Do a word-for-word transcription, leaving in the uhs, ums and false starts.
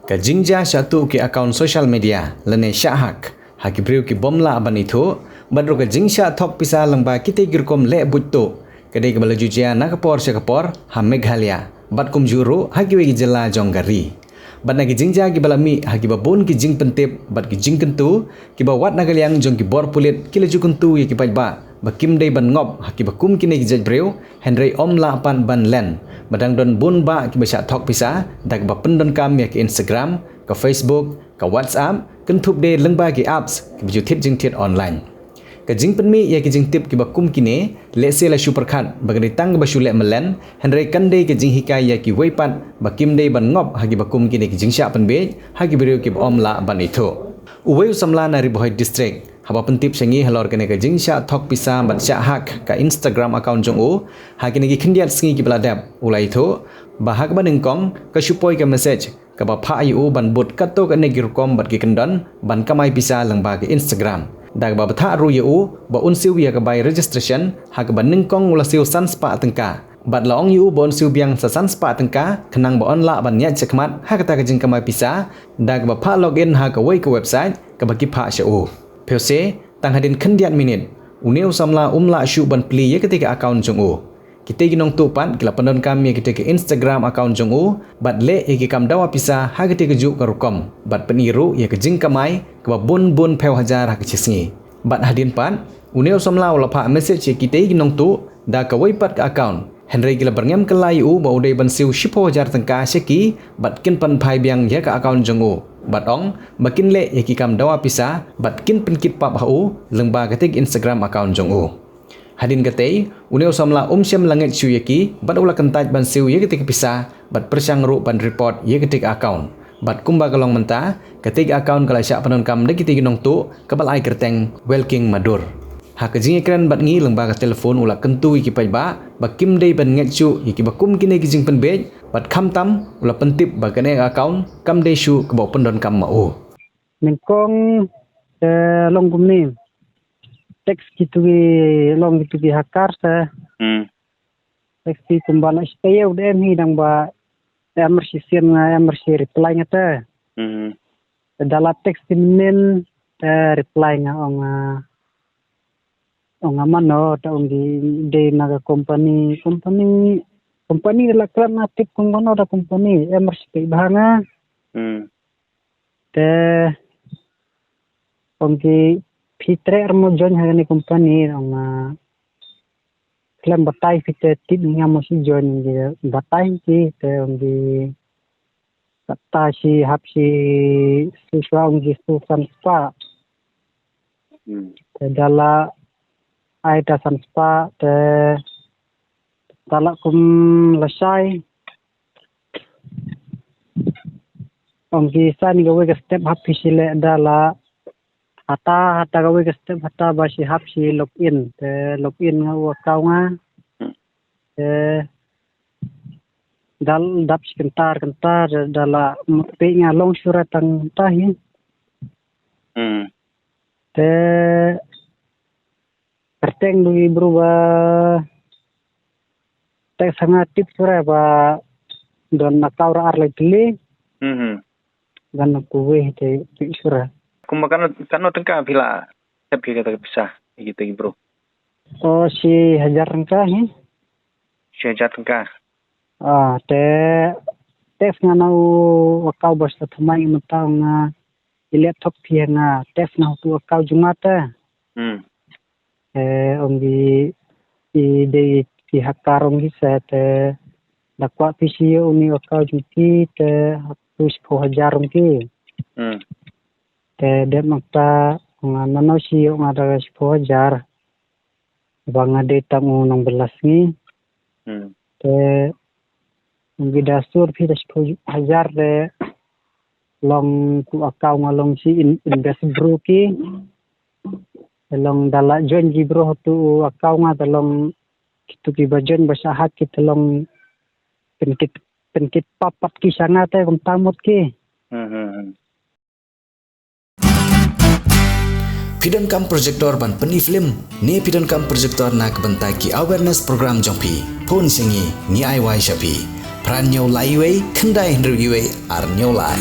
Ka jingjia shah tuh ki account social media lane shah hack ha ki briew ki bym lah ban ithuh, bad ruh ka jingshah thok pisa lyngba kitei ki rukom leh buit tuh, ka dei kaba la ju jia na ka por sha ka por ha Meghalaya bad kumjuh ruh ha kiwei ki jylla jong ka ri. Bad na ki jingjia kiba la mih ha kiba bun ki jingpyntip bad ki jingkyntu kiba wad na ka liang jong ki bor pulit, ki la ju kyntu ïa ki paidbah ba kim dei ban ngop ha kiba kum kine ki jait briew, hynrei ym lah pat ban len ba dang don bun bah kiba shah thok pisa da kaba pyndonkam ïa ka Instagram, ka Facebook, ka WhatsApp, kynthup de lyngba ki apps kiba ju thied jingthied online. Ka jingpynmih ïa ki jingtip kiba kum kine lehse la shu pyrkhat ba ka dei tang kaba shu leh malen, hynrei kan dei ka jinghikai ïa kiwei pat ba kim dei ban ngop ha kiba kum kine ki jingshah pynbiej ha ki briew kiba ym lah ban ithuh. Uwei u samla na Ri Bhoi District, haba pyntip sha ngi halor kane ka jingshah thok pisa bad shah hack ka Instagram account jong u ha kine ki khyndiat sngi kiba la dep, u la ithuh ba ha kaba nyngkong ka shu poi ka message kaba phah ïa u ban bud katto katne ki rukom bad ki kyndon ban kamai pisa lyngba ka Instagram, da kaba bthah ruh ïa u ba un siew ïa ka bai registration, ha kaba nyngkong u la siew san spah tyngka. Bad la ong ïa u ba un siew biang sa san spah tyngka khnang ba un lah ban ïaid shakhmat ha kata ka jingkamai pisa, da kaba phah login ha kawei ka website kaba ki phah sha u. Phi ïohi, tang hadien khyndiat minit, une u samla um lah shuh ban plie ïa katei ka account jong u. Kitei ki nongtuh pat ki la pyndonkam ïa kitei ka Instagram account jong u bad leh ïa ki kam dawa pisa ha katei kajuh ka rukom bad pyni ruh ïa ka jingkamai kaba bun bun phew hajar ha ka shi sngi. Bad hadien pat, une u samla u la phah message ïa kitei ki nongtuh da kawei pat ka account, hynrei ki la byrngem kylla ïa u ba u dei ban siew shiphew hajar tyngka sha ki bad kin pynphai biang ïa ka account jong u, bad ong ba kin leh ïa ki kam dawa pisa bad kin pynkit pap ha u lyngba katei ka Instagram account jong u. Hadien katei, une u samla um shym la ngeit shuh ïa ki bad u la kyntait ban siew ïa katei ka pisa bad pyrshang ruh ban report ïa katei ka account. Bad kumba ka long mynta, katei ka account ka la shah pyndonkam da kitei ki nongtuh kaba la ai kyrteng Welking Madur. Ha ka jingïakren bad ngi lyngba ka telephone u la kyntu ïa ki paidbah ba kim dei ban ngeit shuh ïa kiba kum kine ki jingpynbiej bad khamtam u la pyntip ba kane ka account kam dei shuh kaba u pyndonkam ma u. Nyngkong, eh, long kumne. Text kitu ki long kitu ki hacker sa. Hmm. Text ki kumba na stay u dem hi dang ba em shi sien nga em shi reply nga te. Hmm. Da la text ki men te reply nga ong, ah, ong nga mano ta ong ki dei na ka company, company, company la klam na tip kum mano da company em shi te bha nga. Hmm. Te ong ki phi treh mo join ha kane company ong, ah, khlem batai phi te tip nga mo shi join ki batai ki te ong ki kata shi hap shi su shwa ong ki su san spah. Hmm. Te da la ai ta san spah te da la kum la shai. Ong ki sa ni kawei ka step hap phi shi leh da la hata, hata kawei ka step hata ba shi hap shi login. Te login nga u account nga. Hmm. Te da la dap shi kyntar kyntar da la mut phi nga long shuh ra tang ta hi. Hmm. Te kyrteng du i bru ba text nga tip sura ba don na kau ra ar lai pili. Mhm. Gan na kuwe te tip sura. Kumba kano, kano tyngka phi la thep ïa kata ka pisa ïa kita ki bru? O, shi hajar tyngka hi. Shi hajar tyngka. Ah, te text nga na u account ba sa thymmai mynta nga i laptop phi nga text na u account jong nga te. Hmm. Eh, ong ki i dei ki hacker ong ki sa te da kwah phi shi ïa uni account jong ki te hap tu shiphew hajar ong ki. Hmm. Te dep mynta nga nano shi ïa nga da shiphew hajar. Ba nga dei tang u nongbylla sngi. Hmm. Te ong ki da sur phi da shiphew hajar te long tu account nga long shi in, invest bru ki. Te long da la join ki bru tu account nga te long kitu ki ba join ba shah hack ki te long pynkit, pynkit pap pat ki sha nga te kumta mut ki. Hmm, hmm, hmm. Phi donkam projector ban pyni film ne phi donkam projector na ka bynta ki awareness program jong phi? Phone sha ngi, ngi ai wai sha phi. phra hynñiew lai wei khyndai hynriew wei ar hynñiew lai.